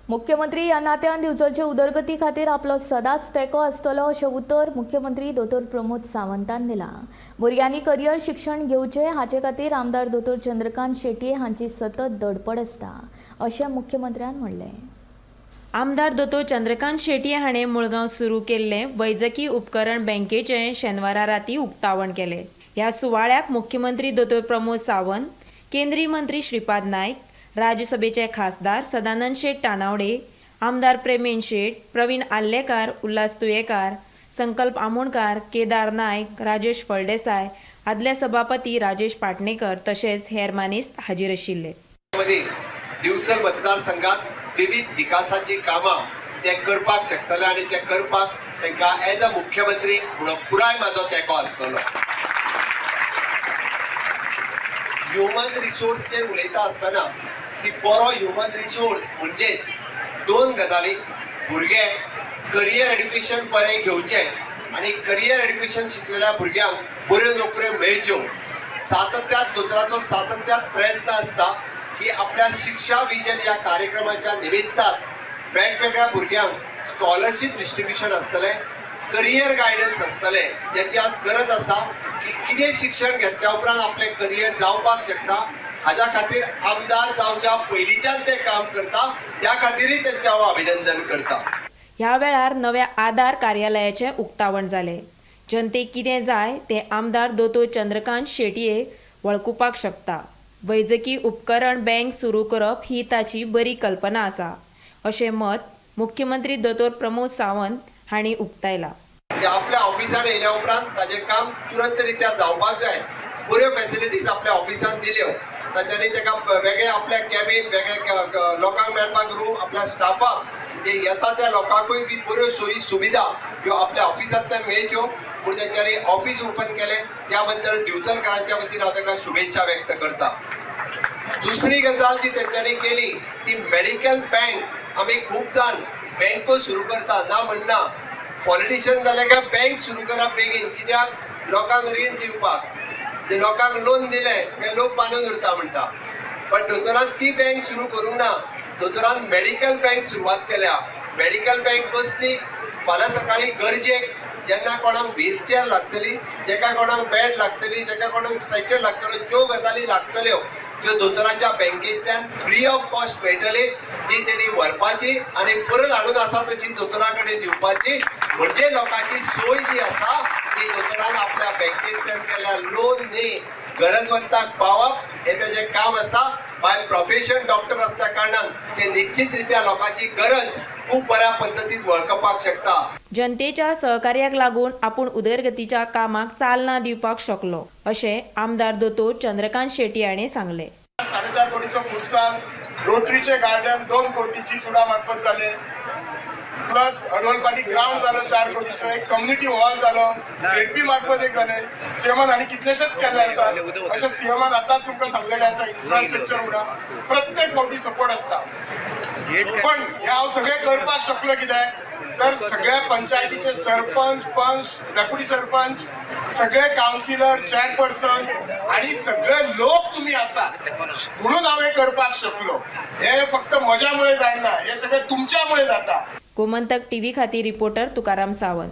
मुख्यमंत्री ह्या नात्यान दिवचलचे उदरगती खातीर आपलो सदांच तेंको आसतलो अशें उतर मुख्यमंत्री दोतोर प्रमोद सावंतान दिलां. भुरग्यांनी करियर शिक्षण घेवचें हाचे खातीर आमदार दोतोर चंद्रकांत शेटये हांची सतत धडपड आसता अशें मुख्यमंत्र्यान म्हणलें. आमदार दोतोर चंद्रकांत शेटये हाणें मुळगांव सुरू केल्लें वैजकी उपकरण बँकेचें शेनवारा राती उक्तावण केलें. ह्या सुवाळ्याक मुख्यमंत्री दोतोर प्रमोद सावंत, केंद्रीय मंत्री श्रीपाद नायक, राज्यसभेचे खासदार सदानंद शेट तानावडे, आमदार प्रेमेंद शेट, प्रवीण आर्लेकार, उल्हास तुयेकार, संकल्प आमोणकार, केदार नायक, राजेश फळदेसाय, आदले सभापती राजेश पाटणेकर तशेंच हेर मानेस्त हाजीर आशिल्ले. मध्ये दिवचल मतदारसंघात विविध विकासाची कामां ते करपाक शकतले आनी ते करपाक तांकां एज अ मुख्यमंत्री म्हणून पुराय म्हाजो तेंको आसतलो. ह्युमन रिसोर्सचेर उलयता आसतना की बरो ह्युमन रिसोर्स म्हणजेच दोन गजाली: भुरगे करियर एड्युकेशन बरें घेवचें आनी करियर एड्युकेशन शिकलेल्या भुरग्यांक बऱ्यो नोकऱ्यो मेळच्यो. सातत्यात दोतोराचो सातत्यात प्रयत्न आसता की आपल्या शिक्षा विजन ह्या कार्यक्रमाच्या निमित्तान वेगवेगळ्या भुरग्यांक स्कॉलरशीप डिस्ट्रिब्युशन आसतलें, करियर गायडन्स आसतलें, ज्याची आज गरज आसा की कितें शिक्षण घेतल्या उपरांत आपलें करियर जावपाक शकता. हाज्या खातीर आमदार जावच्या पयलींच्यान ते काम करता, त्या खातीरय तेंचें हांव अभिनंदन करता. ह्या वेळार नव्या आधार कार्यालयाचें उक्तावण जालें. जनतेक कितें जाय तें आमदार दोतोर चंद्रकांत शेटये वळखुपाक शकता. वैजकी उपकरण बँक सुरू करप ही ताची बरी कल्पना आसा अशें मत मुख्यमंत्री दोतोर प्रमोद सावंत हांणी उक्तायलां. म्हणजे आपल्या ऑफिसान येयल्या उपरांत ताजें काम तुरंत रित्या जावपाक जाय. बऱ्यो फेसिलिटीज आपल्या ऑफिसान दिल्यो, तांच्यांनी ताका वेगळे आपल्या कॅबीन, वेगळे लोकांक मेळपाक रूम, आपल्या स्टाफाक जे येता त्या लोकांकूय बी बऱ्यो सोयी सुविधा ह्यो आपल्या ऑफिसांतल्यान मेळच्यो म्हूण तेंच्यांनी ऑफिस ओपन केलें. त्या बद्दल दिवचलकारांच्या वतीन हांव तांकां शुभेच्छा व्यक्त करता. दुसरी गजाल जी तेंच्यांनी केली ती मेडिकल बँक. आमी खूब जाण बँको सुरू करता, ना म्हणना. पॉलिटिशियन जाले काय बँक सुरू करप बेगीन. कित्याक? लोकांक रीण दिवपाक. जे लोकांक लोन दिलें काय लोक बांदून उरता म्हणटा. पण दोतोरान ती बँक सुरू करूंक ना. दोतोरान मेडिकल बँक सुरवात केल्या. मेडिकल बँक कसली? फाल्यां सकाळी गरजेक जेन्ना कोणाक व्हीलचेअर लागतली, जेका कोणाक बेड लागतली, जेका कोणाक स्ट्रेचर लागतलो, ज्यो गजाली लागतल्यो त्यो दोतोराच्या बँकेंतल्यान फ्री ऑफ कॉस्ट मेळटली. ती तेणी व्हरपाची आनी परत हाडून आसा तशी दोतोरा कडेन दिवपाची. म्हणजे लोकांची सोय जी आसा ती दोतोरान आपल्या बँकेंतल्यान केल्ल्या लोन न्ही गरजवंताक पावप हें तेजें काम आसा. बाय प्रोफेशन डॉक्टर आसल्या कारणान ते निश्चित रित्या लोकांची गरज खूब बऱ्या पद्दतीन वळखपाक शकता. जनतेच्या सहकार्याक लागून आपूण उदरगतीच्या कामाक चालना दिवपाक शकलो अशें आमदार दोतोर चंद्रकांत शेट्ये हाणें सांगलें. 4.5 कोटीचो फुटसाल, रोटरीचे गार्डन 2 कोटीची सुडा मार्फत जाले, प्लस अडोलपाली ग्राउंड जालो 4 कोटीचो, एक कम्युनिटी हॉल जालो, झेडपी मार्फत एक जाले. सीएमान आनी कितलेशेच केल्ले आसात. अशें सीएमान आतांच तुमकां सांगलेलें आसा. इन्फ्रास्ट्रक्चर म्हणा, प्रत्येक फावटी सपोर्ट आसता. पण हे हांव सगळें करपाक शकलो कित्याक तर सगळ्या पंचायतीचे सरपंच, पंच, डेप्युटी सरपंच, सगळे कावन्सिलर, चेअरपर्सन आणि सगळे लोक तुम्ही आसात म्हणून हांव हे करपाक शकलो. हे फक्त म्हज्यामुळे जायना, हे सगळें तुमच्यामुळे जाता. गोमंतक टीव्ही खातीर रिपोर्टर तुकाराम सावंत.